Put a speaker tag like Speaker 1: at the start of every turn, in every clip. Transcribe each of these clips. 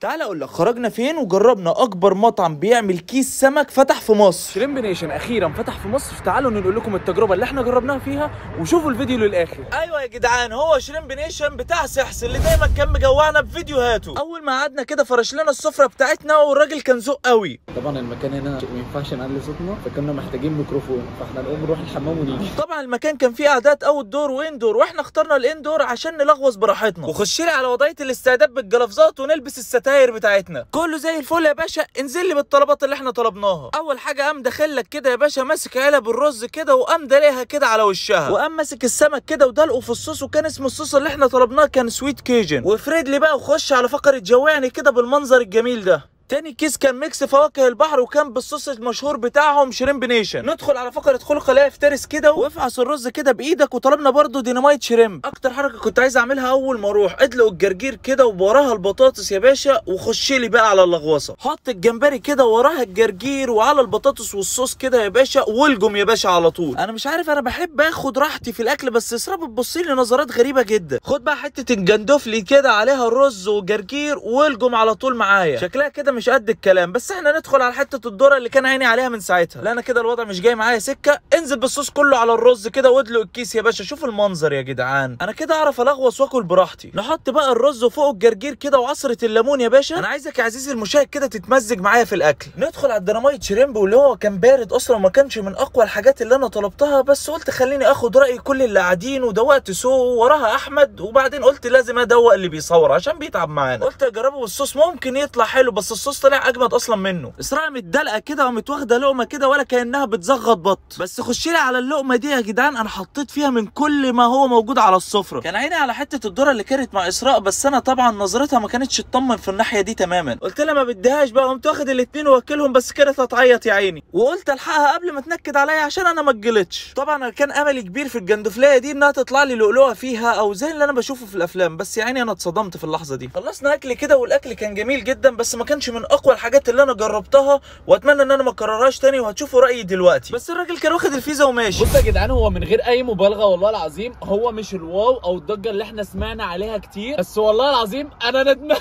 Speaker 1: تعال اقول لك خرجنا فين وجربنا اكبر مطعم بيعمل كيس سمك فتح في مصر.
Speaker 2: Shrimp Nation اخيرا فتح في مصر، تعالوا نقول لكم التجربة اللي احنا جربناها فيها وشوفوا الفيديو للاخر.
Speaker 1: ايوه يا جدعان، هو Shrimp Nation بتاع سحس اللي دايما كان مجوعنا بفيديوهاته. اول ما قعدنا كده فرش لنا السفرة بتاعتنا والراجل كان ذوق قوي.
Speaker 2: طبعا المكان هنا ما ينفعش نعلي صوتنا، فكنا محتاجين ميكروفون، فاحنا نقوم نروح الحمام ونيجي.
Speaker 1: طبعا المكان كان فيه قعدات outdoor و indoor، واحنا اخترنا ال indoor عشان نلغوص براحتنا. وخش لي على وضعية الاستعداد بالجلافزات ونلبس الستاير بتاعتنا. كله زي الفل يا باشا. انزل لي بالطلبات اللي احنا طلبناها. اول حاجة قام داخل لك كده يا باشا ماسك علب الرز كده وقام دلقها كده على وشها، وقام ماسك السمك كده ودلقه في الصوص، وكان اسم الصوص اللي احنا طلبناه كان sweet Cajun. وافرد لي بقى وخش على فقره جوعني كده بالمنظر الجميل ده. تاني كيس كان mix فواكه البحر وكان بالصوص المشهور بتاعهم Shrimp Nation. ندخل على فقره خلق لا يفترس كده وافعص الرز كده بايدك، وطلبنا برضو dynamite shrimp. اكتر حركة كنت عايز اعملها اول ما اروح، ادلق الجرجير كده ووراها البطاطس يا باشا، وخش لي بقى على اللغوصه. حط الجمبري كده وراها الجرجير وعلى البطاطس والصوص كده يا باشا، والجم يا باشا على طول. انا مش عارف، انا بحب اخد راحتي في الاكل، بس اسراء بتبص لي نظرات غريبة جدا. خد بقى حتة الجندفلي كده عليها الرز والجرجير والجم على طول معايا. شكلها كده مش قد الكلام، بس احنا ندخل على حتة الذرة اللي كان عيني عليها من ساعتها. لا انا كده الوضع مش جاي معايا سكة. انزل بالصوص كله على الرز كده وادلق الكيس يا باشا. شوف المنظر يا جدعان، انا كده اعرف الغوص واكل براحتي. نحط بقى الرز وفوق الجرجير كده وعصره الليمون يا باشا. انا عايزك يا عزيزي المشاهد كده تتمزج معايا في الاكل. ندخل على ال dynamite shrimp واللي هو كان بارد اصلا وما كانش من اقوى الحاجات اللي انا طلبتها، بس قلت خليني اخد راي كل اللي قاعدين. ودوقت سو وراها احمد، وبعدين قلت لازم ادوق اللي بيصور عشان بيتعب معانا. قلت اجربه بالصوص ممكن يطلع حلو، بس الصوص طلع اجمد اصلا منه. اسراء متدلقه كده ومتواخده لقمة كده ولا كانها بتزغط بط. بس خش لي على اللقمة دي يا جدعان، انا حطيت فيها من كل ما هو موجود على السفرة. كان عيني على حتة الذرة اللي كانت مع اسراء، بس انا طبعا نظرتها ما كانتش تطمن في الناحية دي تماما. قلت لها ما بديهاش بقى، قمت واخد الاثنين واكلهم، بس كانت هتعيط يا عيني. وقلت الحقها قبل ما تنكد عليا عشان انا ما اتجلطش. طبعا انا كان املي كبير في الجندفليه دي انها تطلع لي لؤلؤه فيها او زي اللي انا بشوفه في الافلام، بس يا عيني انا اتصدمت في اللحظة دي. خلصنا اكل كده والاكل كان جميل جدا، بس ما كانش من اقوى الحاجات اللي انا جربتها، واتمنى ان انا ما اكررهاش تاني، وهتشوفوا رايي دلوقتي. بس الراجل كان واخد الفيزا وماشي.
Speaker 2: بصوا يا جدعان، هو من غير اي مبالغه والله العظيم هو مش ال wow او الضجة اللي احنا سمعنا عليها كتير، بس والله العظيم انا ندمان.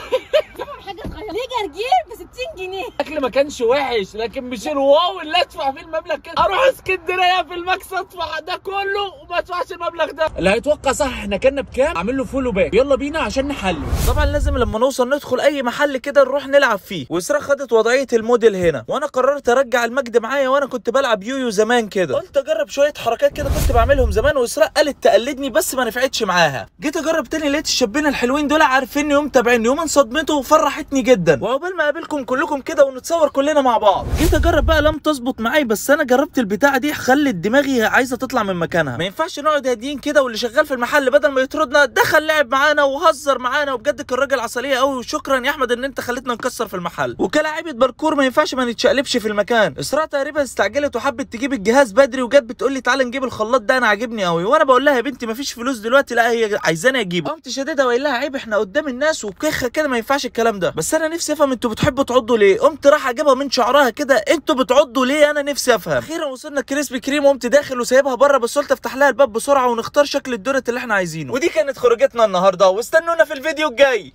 Speaker 3: حاجة صغيرة ليه جرجير ب 60 جنيه؟
Speaker 2: الاكل ما كانش وحش، لكن مش ال wow اللي ادفع فيه المبلغ كده. اروح اسكندرية في المكس ادفع ده كله وما ادفعش المبلغ ده. اللي هيتوقع صح احنا كنا بكام، اعمل له follow back. يلا بينا عشان نحلي.
Speaker 1: طبعا لازم لما نوصل ندخل اي محل كده نروح نلعب فيه. واسراء خدت وضعية الموديل هنا، وانا قررت ارجع المجد معايا، وانا كنت بلعب يويو زمان كده. قلت اجرب شوية حركات كده كنت بعملهم زمان، واسراء قالت تقلدني بس ما نفعتش معاها. جيت اجرب تاني لقيت الشابين الحلوين دول عارفيني ومتابعيني، ومن صدمته وفرحتني جدا. وعقبال ما اقابلكم كلكم كده ونتصور كلنا مع بعض. جيت اجرب بقى لم تظبط معايا، بس انا جربت البتاعه دي خلت دماغي عايزه تطلع من مكانها. ما ينفعش نقعد هاديين كده، واللي شغال في المحل بدل ما يطردنا دخل لعب معانا وهزر معانا، وبجد كان راجل عسلية قوي. وشكرا يا احمد ان انت خليتنا نكسر في المحل. وكلاعيبه باركور ما ينفعش ما نتشقلبش في المكان. اسراء تقريبا استعجلت وحبت تجيب الجهاز بدري، وجت بتقول لي تعالى نجيب الخلاط ده انا عاجبني قوي، وانا بقول لها يا بنتي ما فيش فلوس دلوقتي، لا هي عايزاني اجيبه. قمت شديدها وقايل لها عيب احنا قدام الناس وكخه كده ما ينفعش الكلام ده. بس انا نفسي افهم انتوا بتحبوا تعضوا ليه؟ قمت راح اجيبها من شعرها كده، انتوا بتعضوا ليه؟ انا نفسي افهم. اخيرا وصلنا Krispy Kreme، وقمت داخل وسايبها بره، بس قلت افتح لها الباب بسرعة ونختار شكل الدونت اللي احنا عايزينه. ودي كانت خروجتنا النهارده، واستنونا في الفيديو الجاي.